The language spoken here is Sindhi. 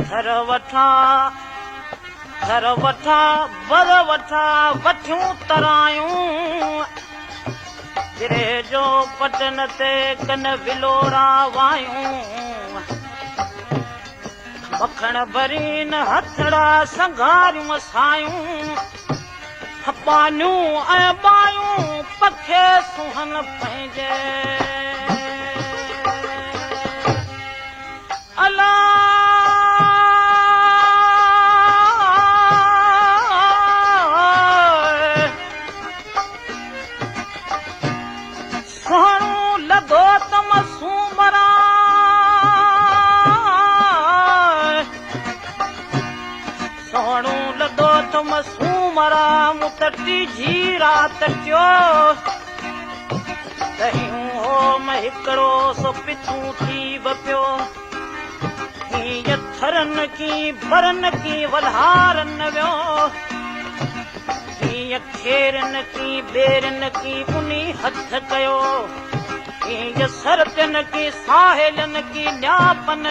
ٿر وٺا، ٿر وٺا، بر وٺا، وٺيون ترايون. جري جو پٽن تي ڪن ولورا وايون. مکڻ ڀرين هٿڙا سنگهاريون سايون. ٻانهيون ۽ ٻايون پکي سونهن پنهنجي. الا! سهڻو لڌو ته مان سومرا. سهڻو لڌو ته مان سومرا، مون ته ٽيجهي رات ٽيو. ڏهيون هو م هڪڙو سو پتون ٿي به پيو. هينئن ٿرن ڪي برن ڪي ولهارن ويو. هينئن کيرن ڪي ٻيرن ڪي انهي هٿ ڪيو. هينئن سرتين ڪي ساهيلن ڪي نياپن.